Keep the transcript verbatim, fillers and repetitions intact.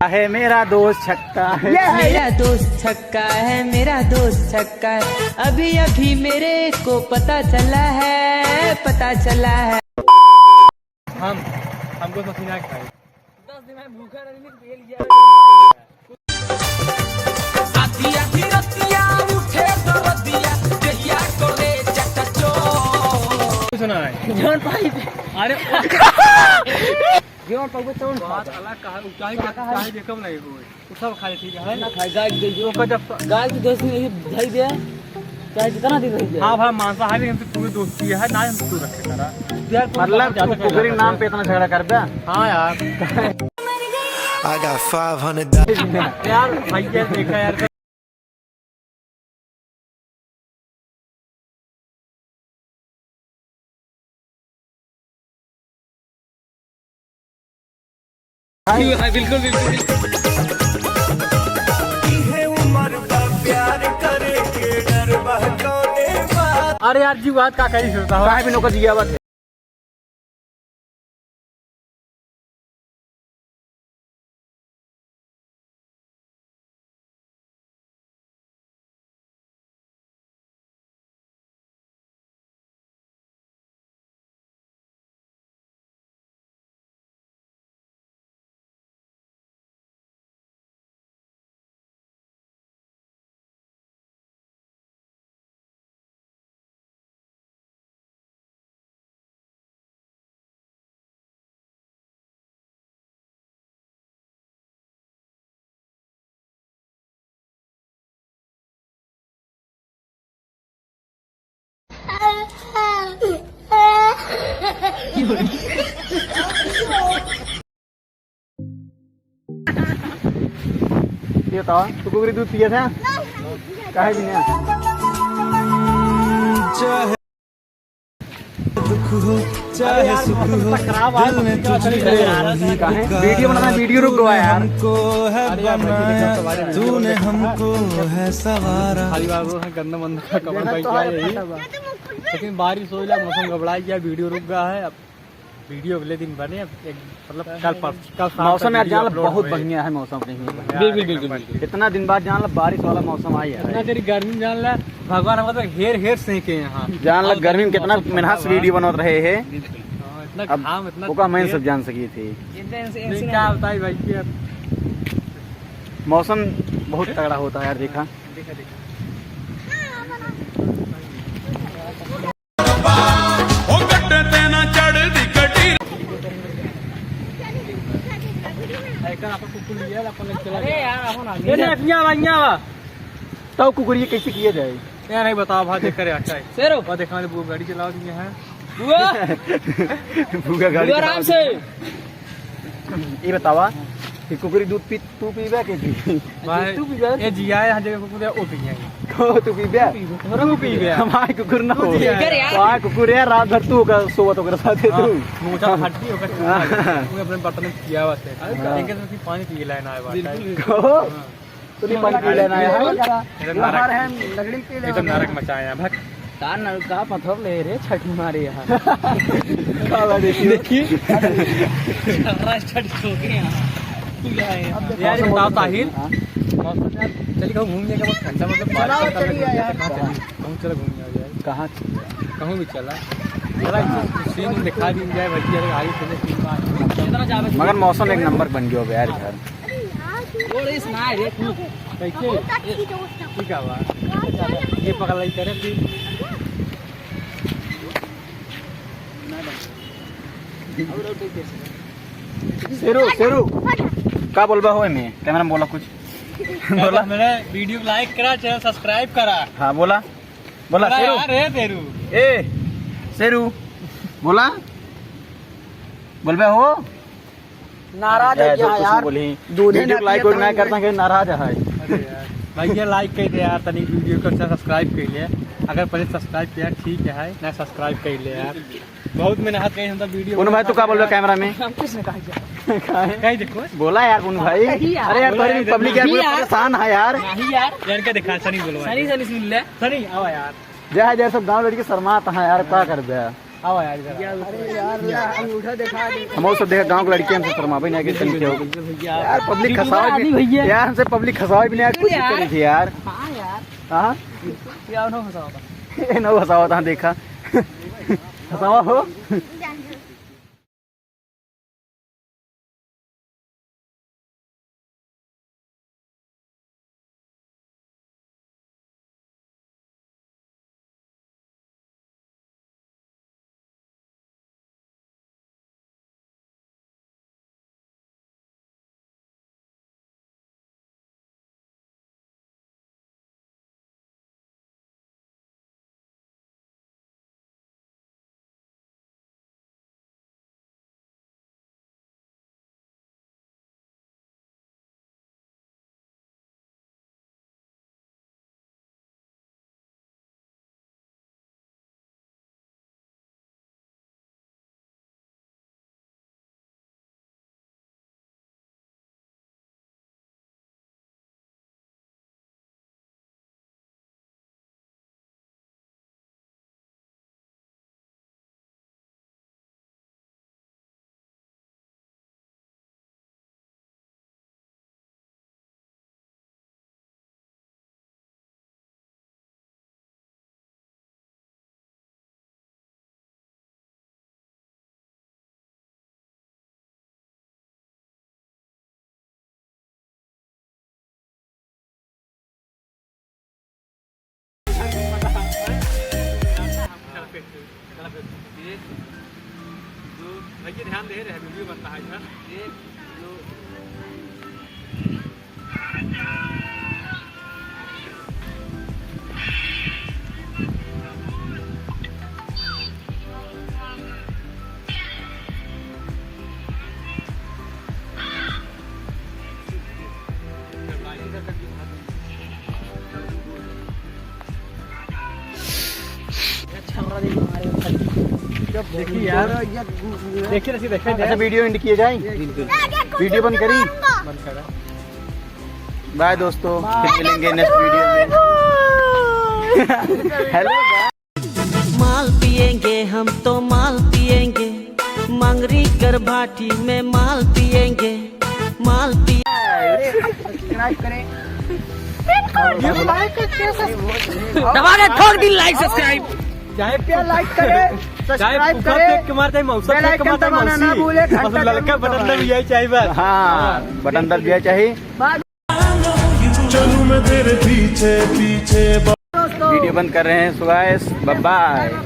है, मेरा दोस्त छक्का है। ये है। मेरा दोस्त छक्का है, मेरा दोस्त छक्का है। अभी अभी मेरे को पता चला है, पता चला है। हम, हमको तो खिला खाए। दस दिन में भूखा रहने के लिए। आधी आधी रतिया उठे दरदिया, देहिया करे चकचो। सुना है। जौन पाई पे। अरे। जौन पाई पे तौन बात खा। अलग कहा, चाहे के, चाहे के कम नहीं होए। वो सब खा ले, ठीक है। ना खाए, गाय की दे दो। ओकर जब गाय की दस दिन ये धई दे, चाहे जितना दिन रह जाए। हाँ भाई, मांसाहारी हमसे पूरी दोस्ती है, ना हम दूर रखे करा। यार, कोई मतलब, बात तू ज्यादा कुकरी कर नाम पे इतना झगड़ा कर दे? हाँ यार। I got five hundred dollars। यार, भैया, देखा यार। हाँ, बिल्कुल, बिल्कुल, बिल्कुल। अरे यार, जी बात का कही सुनता हो? काहे बिनो का जिया बात है? ये बताओ, तू कुकरी दूध पिया था? काहे भी नहीं? चाहे दुख हो, चाहे सुख हो, दिल में तुझको ही काहे? वीडियो बनाना, वीडियो रुक गया यार। हमको है बनाया, तूने हमको है संवारा। खाली बार वो है, गंदा मंदा का कमर भाई क्या है यही? लेकिन बारिश हो गया, मौसम घबराई गया, वीडियो रुक गया है। अब वीडियो अगले दिन बने, अब एक, मतलब, कल परस-, कल शाम मौसम तक यार वीडियो जान ला upload बहुत होए। बढ़िया है मौसम कहीं। बिल्कुल, बिल्कुल, बिल्कुल। इतना दिन बाद जान ला बारिश वाला मौसम आई है। इतना तेरी गर्मी जान ला, भगवान हमका तो हेर हेर सेंके यहाँ। जान ला गर्मी में कितना मेहनत से वीडियो बनत रहे हैं। बिल्कुल। हाँ, इतना अब घाम, इतना ओका मैं तेज। सब जान सकी थी। नहीं, क्या बताई भाई कि अब मौसम बहुत तगड़ा होता है यार, देखा। देखा, देखा। अरे यार, आओ ना। ये ना, यहाँ आवा, यहाँ आवा। तब कुकुरिया कैसे किया जाए? यार, नहीं बताओ, भाई, देख करे आता है। शेरू। और देखा, वो गाड़ी चलाओ, ये है। बुआ। बुआ गाड़ी बुआ, आराम चलाओ। से। ये बतावा कि कुकुरी दूध पी, तू पीबे के पी? भाई, तू पीबे? ये जिया है, हर जगह कुकुर है, वो पी जाएंगे। को तू पीबे? तू पीबे। तू पीबे। हमारे कुकुर ना हो। तू जिया है। हमारे कुकुर है, रात भर तू का सोवत ओकरे साथ है हाँ, तू। मोचा फट गई, ओकर हाँ। वो अपने बर्तन में किया हुआ है। हाँ। एक तो पानी पी लेना है, बात है। बिल्कुल। को? हाँ। तू भी पानी पी लेना है। इधर नरक, बाहर है, लकड़ी पी ले। इधर नरक मचाया है, भाग। तार नल का पत्थर ले रे, छठ मारे यहाँ। का बात है? देखिए। छठ हो गए यहाँ। तू क्या है? अब देखो, यार, ये बताओ, ताहिर। हाँ। मौसम यार, चलिए, कहूँ घूमने का बहुत ठंडा, मतलब, चलाओ, बारिश का चलिए यार। कहाँ चलिए? कहूँ चलो घूमने आ जाए। कहाँ? कहूँ भी चला। चला, कुछ सीन दिखा दी जाए, भैया, आगे चले, सीन बात। मगर मौसम एक नंबर बन गया हो गया यार इधर। वो रेस ना है रे, तू। कैसे? ठीक है बा। ये पकड़ लाई करे फिर। शेरू, शेरू, का बोलबा हो एमे? कैमरा में बोला कुछ। बोला। मैंने वीडियो को like करा, चैनल सब्सक्राइब करा। हाँ, बोला। बोला, बोला शेरू। यार, ए शेरू। ए, शेरू। बोला। बोलबे हो? नाराज है यार, क्या कुछ यार? बोली। दूधे वीडियो ना को like पिए और ना तो करता कि नाराज है। अरे यार, भैया like कर दे यार, तनी वीडियो को अच्छा सब्सक्राइब कर ले। अगर पहले सब्सक्राइब किया ठीक है, ना सब्सक्राइब कर ले यार। बहुत मेहनत करी हम तो वीडियो उन भाई, तू का बोल रहा कैमरा में? हम कुछ नहीं कहा यार। काहे? कहीं देखो। बोला यार उन भाई। नहीं यार। अरे यार, बोला तोरी यार, पब्लिक यार, नहीं पूरा यार। परेशान है यार। नहीं यार। यार का दिखा, सनी बोलवा सनी, दे। सनी सुन ले। सनी, आओ यार। जय है, जय सब गाँव लड़के शर्मात हैं यार, का करबे? आओ यार, इधर आओ। अरे यार, अंगूठा दिखा दे। हम सब देखा, गाँव के लड़के हमसे शर्मावे नहीं आगे, कहीं के हो। यार, पब्लिक खसावे भी नहीं, यार, हमसे पब्लिक खसावे भी नहीं आगे, कुछ करी थी यार। हाँ यार। हाँ? ये ना फंसावा था। ये ना फंसावा था, देखा। फंसावा हो। एक, दो, भैया ध्यान दे रहे, वीडियो बनता है इधर। एक, दो। देखिए यार, देखिए, देखिए, देखिए। अच्छा, वीडियो एंड किए जाए? बिल्कुल। वीडियो बंद करी? बंद करा। बाय दोस्तों, फिर मिलेंगे नेक्स्ट वीडियो में। हेलो। माल पिएंगे हम तो माल पिएंगे, मंगरी कर भाटी में माल पिएंगे, माल पिए। सब्सक्राइब करें। दबा के ठोक दी लाइक सब्सक्राइब। चाहे प्यार लाइक करें, चाहे सब्सक्राइब फूफा करें, फेंक के मार, चाहे मौसा बेल फेंक के आइकन मार, चाहे दबाना ना मौसी। भूले, बस घंटा ललका जरूर बटन दबाएं। दबिया चाहे बस। हाँ, बटन दबिया चाहे। चलूं मैं तेरे पीछे पीछे। दोस्तों। वीडियो बंद कर रहे हैं, so guys, bye bye।